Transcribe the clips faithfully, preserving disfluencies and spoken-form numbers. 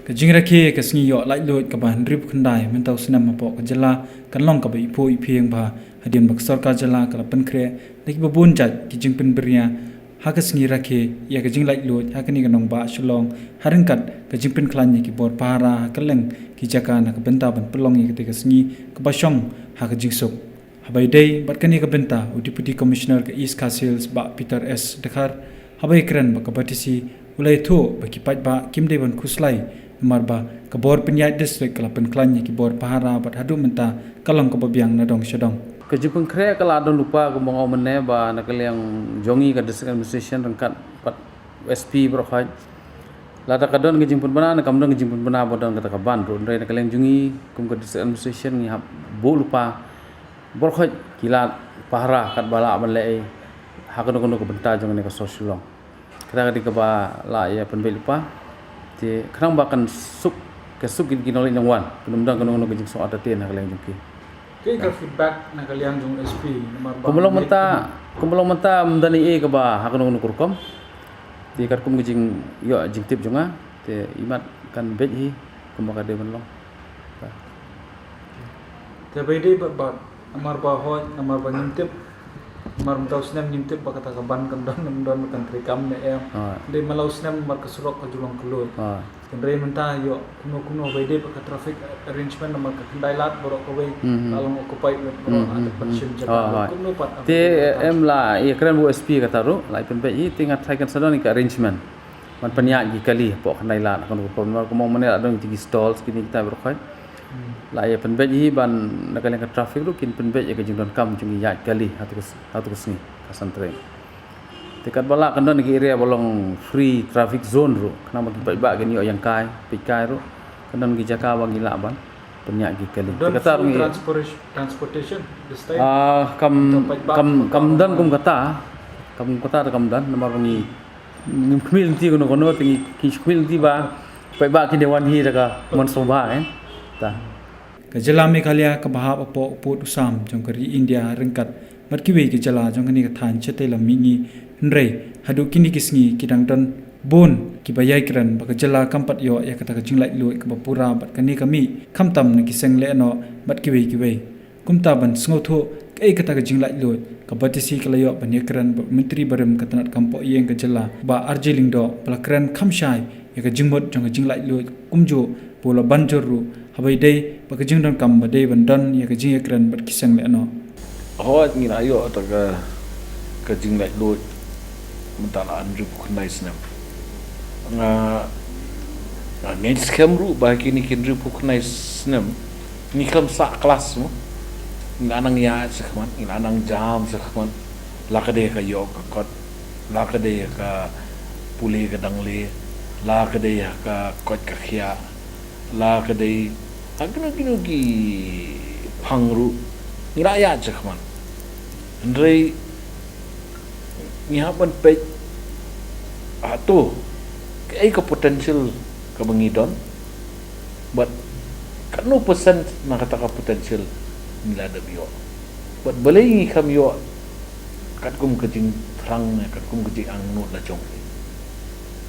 Ka jingrakhe ka sngi ïoh laitluid kaba hynriewphew khyndai mynta u snem hapoh ka jylla kan long kaba iphuh iphieng bha hadien ba ka sorkar jylla ka la pynkhreh da kiba bun jait ki jingpynbria ha ka sngi rakhe ïa ka jinglaitluid ha kane ka nongbah Shillong, ha ryngkat ka jingpynkhlaiñ ïa ki bor pahara ha kylleng ki jaka na ka bynta ban pynlong ïa katei ka sngi kaba shong ha ka jingsuk. Haba ïadei bad kane ka bynta, u Deputy Commissioner ka East Khasi Hills, Bah Peter S Dkhar, haba ïakren bad ka B T C, u la ïathuh ba ki paidbah kim dei ban khuslai namar ba ka bor pynïaid district ka la pynkhlaiñ ïa ki bor pahara bad haduh mynta ka long kaba biang na dong sha dong. Ka jingpynkhreh ka la don lypa kumba nga ong mynne ba na ka liang jong ngi ka District Administration ryngkat bad S P baroh khoit. Lada ka don ka jingpynbna ne kam don ka jingpynbna ba don kata ka ban ruh, hynrei na ka liang jong ngi kum ka District Administration ngi hap buh lypa baroh khoit ki lad pahara katba lah ban leh ei ha kano kano ka bynta jong kane ka sor Shillong. Kata ka dei kaba la ïa pynbeit lypa. Te khnang ba kan suk, ka suk ki, ki nongleit nongwan, kan ym don kano kano ka jingsuk artatien ha ka liang jong ki. Kaei ka feedback na ka liang jong S P namar ba kumba long mynta, kumba long mynta ym don ei ei kaba ha kano kano ka rukom. Te katkum ka jingïoh jingtip jong nga, te imat kan beit hi kumba ka dei ban long. Te ba ïadei bad, bad namar ba hooid, namar ba ngim tip, namar mynta u snem ngim tip ba kata ka ban kan don, kan don, kan treikam ne em. Ah. Dei man la u snem namar ka surok ka ju long kylluid. Ah. Hynrei mynta ïoh kumno kumno ba ïadei bad ka traffic arrangement namar ka khyndai lad baroh kawei, mhm, ka long occupied met baroh, mhm, ah, te pat, mhm, shim jaka, ah, ah, kumno pat, te, ah, em, la ïakren bad u S P kata ruh, la ïa pynbeit hi, te nga tharai kan sa don ka arrangement ban pynïaid ki kali hapoh khyndai lad, kan rukom namar kumba ong mynne la don ki stalls kine kita baroh khoit. Hmm. La ïa pynbeit hi ban na ka liang ka traffic ruh kin pynbeit ïa ka jingdonkam jong ki ïaid kali ha tu ka s-, ha tu ka sngi ka San Treng. Te katba lah kan don ki area ba long free traffic zone ruh, khnang ba ki paidbah kin ïoh ïeng kai, peit kai ruh, kan don ki jaka ba ngi lah ban pynïaid ki kali. Te kata ruh ngi transportation, transportation this time? Ah, kam, kam, kam don kum kata, kam kum kata te kam don, namar ba ngi ngim khmih lynti kano kano, te ngi, ngi khmih lynti ba paidbah kin dei wan hi da ka mon sngewbha, eh. Ta. Ka jylla Meghalaya kaba hap hapoh u pud u sam jong ka ri India ryngkat bad kiwei ki jylla jong kane ka thaiñ shatei lam mihngi, hynrei haduh kine ki sngi ki dang don bun kiba ïai kren ba ka jylla kam pat ïoh ïa kata ka jinglaitluid kaba pura bad kane ka mih khamtam na ki seng lehnoh bad kiwei kiwei. Kumta ban sngewthuh kaei kata ka jinglaitluid, ka B T C ka la ïoh ban ïakren bad u Myntri barim ka tnad kam poh ïing ka jylla, Bah R J Lyngdoh, ba la kren kham shai ïa ka jingmut jong ka jinglaitluid, kumjuh ba u la ban jur ruh haba ïadei bad ka jingdonkam ba dei ban don ïa ka jingïakren bad ki seng lehnoh. Hooid, ngi la ïoh kata ka, ka jinglaitluid mynta la hynriewphew khyndai snem. Nga, nga ngeit skhem ruh ba kine ki hynriewphew khyndai snem ngi khlem sah klas mo. Ngi la nang ïaid shakhmat, ngi la nang jam shakhmat. La ka dei ka ïoh ka kot, la ka dei ka pule ka dangle, la ka dei ka koit ka khiah, la ka dei ha kino kino ki phang ruh ngi la ïaid shakhmat. Hynrei ngi hap ban peit hato kaei ka potential kaba ngi don bad katno percent na kata ka potential ngi la dep ïoh. Bad balei ngi khlem ïoh katkum ka jingthrang ne katkum ka jingangnud la jong ngi.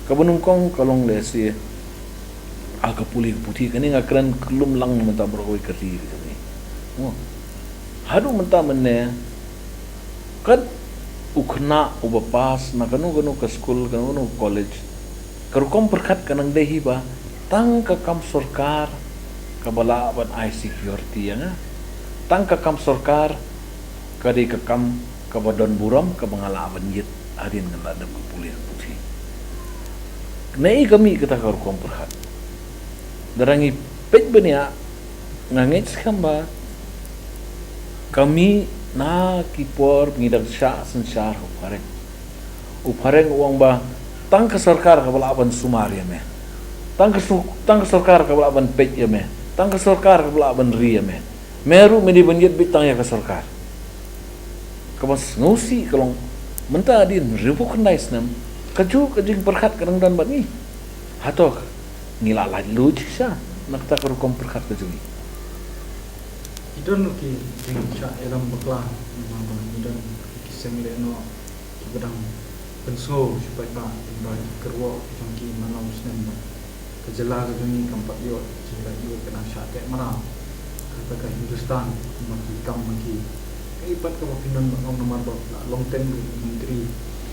Kaba nyngkong ka long lehse ha ka pule ka puthi, kane nga kren kyllum lang na ka bynta baroh kawei ka ri ka jong ngi. Mo. Haduh mynta mynne, kat u khynnah uba pass na kano kano ka skul, kano kano ka college, ka rukom pyrkhat ka nang dei hi ba tang ka kam sorkar kaba lah ban ai security ïa nga. Tang ka kam sorkar ka dei ka kam kaba don burom kaba nga lah ban ïit hadien ngan lah dep ka pule ka puthi. Ngi ka mih kata ka rukom pyrkhat. Lada ngi peit bniah, nga ngeit skhem ba ka mih na ki por ngi dang shah synshar ha u phareng. U phareng u ong ba tang ka sorkar kaba lah ban sumar ïa me. Tang ka su-, tang ka sorkar kaba lah ban peit ïa me. Tang ka sorkar kaba lah ban ri ïa me. Me ruh me dei ban ïit beit tang ïa ka sorkar. Kaba sngewsih ka long mynta hadien hynriewphew khyndai snem kajuh ka jingpyrkhat ka dang don bad ngi. Hato ngi la laitluid shisha na kata ka rukom pyrkhat ka jong ngi? Ki don ruh ki jingshah ïalam bakla namar ba ngi don ki seng lehnoh kiba dang pynsngew sha paidbah ba ki kyrwoh ki jong ki man la u snem ba ka Jylla ka jong ngi kam pat ïoh jinglaitluid, ka dang shah teh mraw. Kata ka Hindustan, ma ki kam ma ki. Kaei pat kaba phi don ban ong namar ba la long teng ruh u Myntri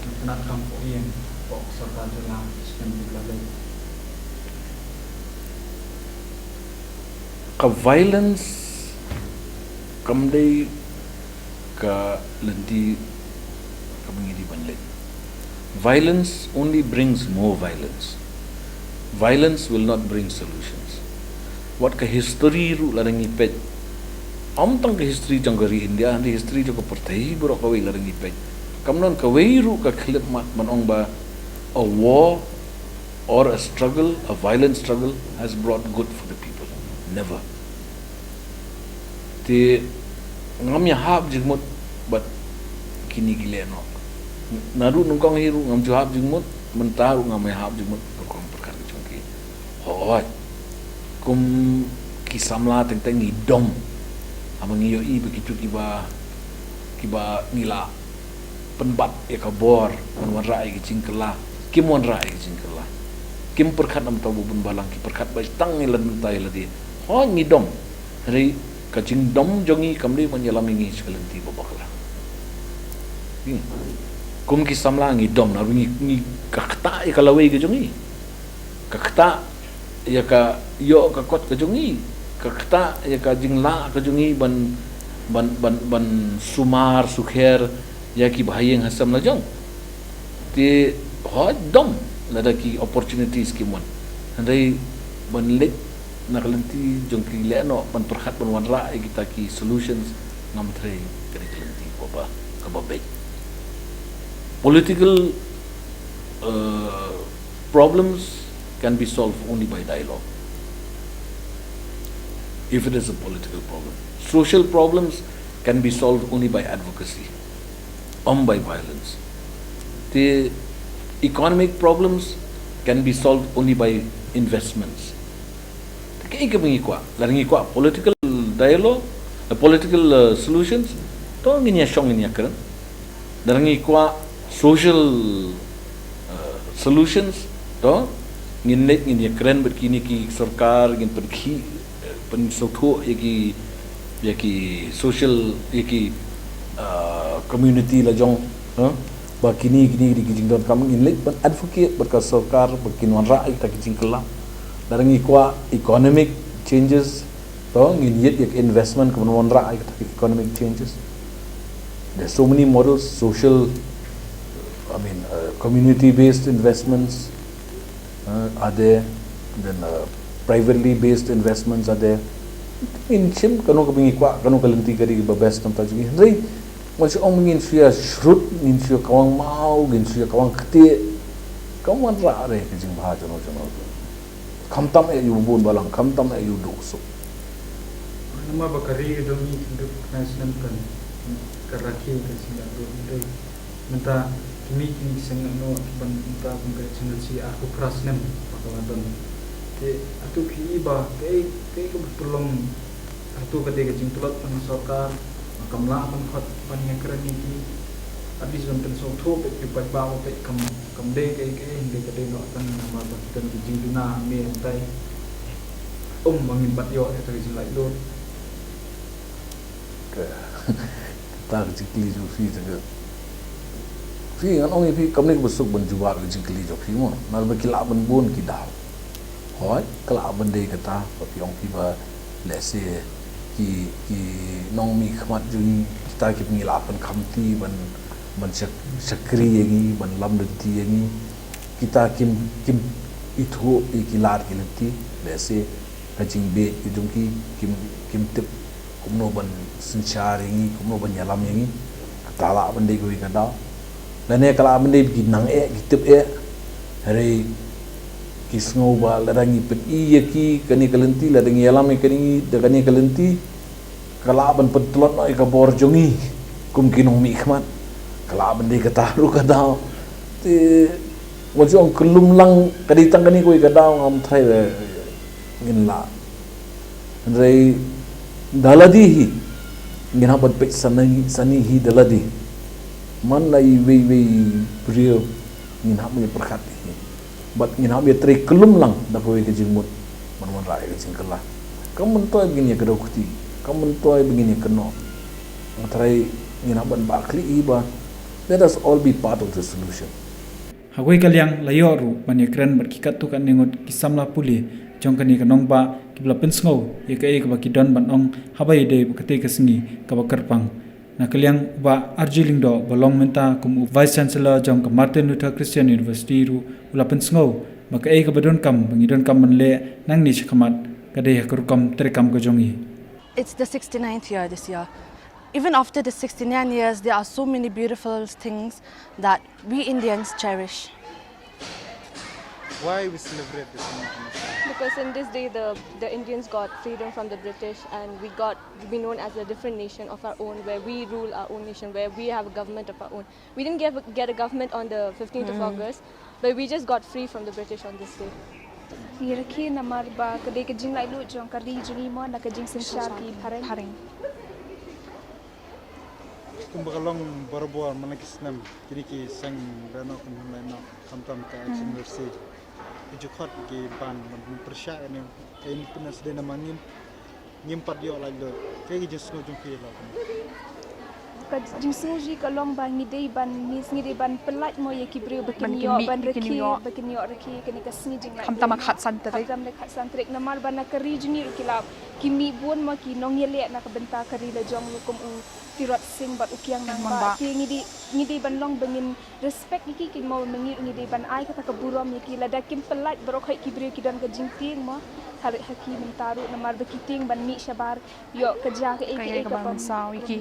na tnat kam poh ïing, poh sorkar jylla, snem phi la leit. Ka violence kam dei ka lynti kaba ngi dei ban leit. Violence only brings more violence. Violence will not bring solutions. Wat ka history ruh lada ngi peit, ym tang ka history jong ka ri India, hynrei history jong ka pyrthei baroh kawei lada ngi peit, kam don kawei ruh ka khyllipmat ban ong ba a war or a struggle, a violent struggle, has brought good for the people. Never. Te ngam ïahap jingmut bad kine ki lehnoh. Naduh nyngkong hi ruh ngam ju hap jingmut, mynta ruh ngam ïahap jingmut, pyrkhat pyrkhat ka jong ki. Hooid. Kum ki samla teng teng ngi dom. Haba ngi ïohi ba kito kiba, kiba ngi la pynbat ïa ka bor ban wanrah ïa ki jingkylla, kim wanrah ïa ki jingkylla. Kim pyrkhat namar ba bun balang, ki pyrkhat ba tang ïa lade mynta ïa lade. Hooid ngi dom. Hynrei ka jingdom jong ngi kam dei ban ïalam ïa ngi sha ka lynti ba bakla. Hmm. Kum ki samla ngi dom namar ngi, ngi, ka ktah ïa ka lawei ka jong ngi. Ka ktah ïa ka ïoh ka kot ka jong ngi, ka ktah ïa ka jinglah ka jong ngi ban, ban, ban, ban sumar sukher ïa ki bahaïing hasem lajong. Te hooid dom lada ki opportunities kim wan. Hynrei ban leit na ka lynti jong ki lehnoh ban pyrkhat ban wanrah ïa kita ki solutions, ngam threi ka dei ka lynti kaba, kaba beit. Political, uh, problems can be solved only by dialogue. If it is a political problem, social problems can be solved only by advocacy, ym by violence. The economic problems can be solved only by investments. Te kaei kaba ngi kwah, lada ngi kwah political dialogue, uh, political, uh, solutions, to ngin ïa shong ngin ïa kren. Lada ngi kwah social, uh, solutions, to ngin leit ngin ïa kren bad kine ki sorkar, ngin pynkhih, uh, pynsngewthuh ïa ki, ïa ki social, ïa ki, uh, community lajong, uh, ba kine, kine, kine ki jingdonkam, ngin leit ban advocate bad ka sorkar ba kin wanrah ïa kita ki jingkylla. Lada ngi kwah economic changes, to ngin ïit ïa ka investment kaban wanrah ïa kita ki economic changes. There's so many models, social, I mean, uh, community based investments, uh, are there, then, uh, privately based investments are there. Ngin shim kano kaba ngi kwah, kano ka lynti ka dei kaba best namar jong ngi. Hynrei ngan shu ong, ngin shu ïa shrut, ngin shu ïa kawang maw, ngin shu ïa kawang ktieh. Kam wanrah re ka jingbha jong no jong no. Khamtam eh ïa u bun balang, khamtam eh ïa u duk suk. Namar ba ka ri ka jong ngi kan duk khyndai snem kan, ka rakhe ka seng ïa duk dei. Mynta ki mei ki seng ïa noh ban mynta kum ka channel C R ku phra snem ba ka la don. Te hato phi i ba kaei kaei kaba pynlong, hato ka dei ka jingtlot jong ka sorkar ba kam lah ban khot ban ïakren ïa ki, at least ban pynsngewthuh bad ki paidbah ba peit kam, kam dei kaei kaei, hynrei ka dei noh tang namar ba ki don ki jingduna hangne hangtai. Ym ba ngim pat ïoh ïa ka jinglaitluid. Ka, kata ka jingkylli jong phi te ka. Phi, ngan ong ïa phi, kam dei kaba suk ban jubab ka jingkylli jong phi mo. Namar ba ki lah ban bun ki daw. Hooid, ka lah ban dei kata, ba phi ong phi ba lehse ki, ki nongmihkhmat jong ngi, kita kiba ngi lah ban khamti, ban, ban shak-, shakri ïa ngi, ban lam lynti ïa ngi. Kita kim, kim ithuh ïa ki lad ki lynti, lehse ka jingbieit ka jong ki, kim, kim tip kumno ban synshar ïa ngi, kumno ban ïalam ïa ngi. Kata lah ban dei kawei ka daw. Lane ka lah ban dei ba ki nang eh, ki tip eh. Hynrei ki sngew ba lada ngi pyni ïa ki kane ka lynti, lada ngi ïalam ïa kane, da kane ka lynti, ka lah ban pyntlot noh ïa ka bor jong ngi kum ki nongmihkhmat. Ka lah ban dei kata ruh ka daw. Te wan shu ong ka lum lang, ka dei tang kane kawei ka daw, ngam tharai ba ngin lah. Hynrei da lade hi ngin hap ban peit sani, sani hi da lade. Man la iwei iwei briew ngin hap ban ïa pyrkhat hi. Bad ngin hap ïatrei kyllum lang da kawei ka jingmut ban wanrah ïa ka jingkylla. Kam myntoi ba ngin ïa kdew kti, kam myntoi ba ngin ïa kynnoh. Nga tharai ngin hap ban bah khlieh hi ba let us all be part of the solution. Ha kawei ka liang la ïoh ruh ban ïakren bad ki katto katne ngut ki samla pule jong kane ka nongbah kiba la pynsngew ïa kaei kaba ki don ban ong haba ïadei bad katei ka sngi kaba kyrpang. Na ka liang u Bah R J Lyngdoh ba long mynta kum u Vice Chancellor jong ka Martin Luther Christian University ruh u la pynsngew ba kaei kaba donkam ba ngi donkam ban leh nangne shakhmat ka dei ha ka rukom treikam ka jong ngi. It's the sixty-ninth year this year. Even after the sixty-nine years, there are so many beautiful things that we Indians cherish. Why we celebrate this Indigenous Day? Because in this day, the, the Indians got freedom from the British, and we got to be known as a different nation of our own, where we rule our own nation, where we have a government of our own. We didn't get, get a government on the fifteenth of August, but we just got free from the British on this day. Ngi rakhe namar ba ka dei ka jinglaitluid jong ka ri jong ngi mo na ka jingsynshar ki phareng. Kumba ka long barabor man la ki snem, kine ki seng lehnoh ki mhim lehnoh, khamtam ka Action Mercy, ki ju khot ki ban ban pyrshah ïa ka Independence Day namar ngim ngim pat ïoh laitluid. Kaei ka jingsngew jong phi la kumne? Ka jingsngew jong ngi ka long ba ngi dei ban ngi ngi dei ban pyllait mo ïa ki briew ba kin ïoh ban rakhe, ba kin ïoh rakhe kane ka sngi jinglaitluid. Khamtam ha khatsan tarik. Khamtam ha khatsan tarik namar ba na ka ri jong ngi ruh ki la ki mih bun mo ki nongïaleh na ka bynta ka ri la jong ruh kum u Tirot Sing bad u Kiang Nangbah. Te ngi dei ngi dei ban long ba ngin respect ïa ki, ki mo ma ngi ruh ngi dei ban ai kata ka burom ïa ki, lada kim pyllait baroh khoit ki briew ki don ka jingtieng mo. Tharai ha ki mynta ruh namar ba ki tieng ban mih shabar ïoh ka jia kaei kaei kaba mynsaw ïa ki.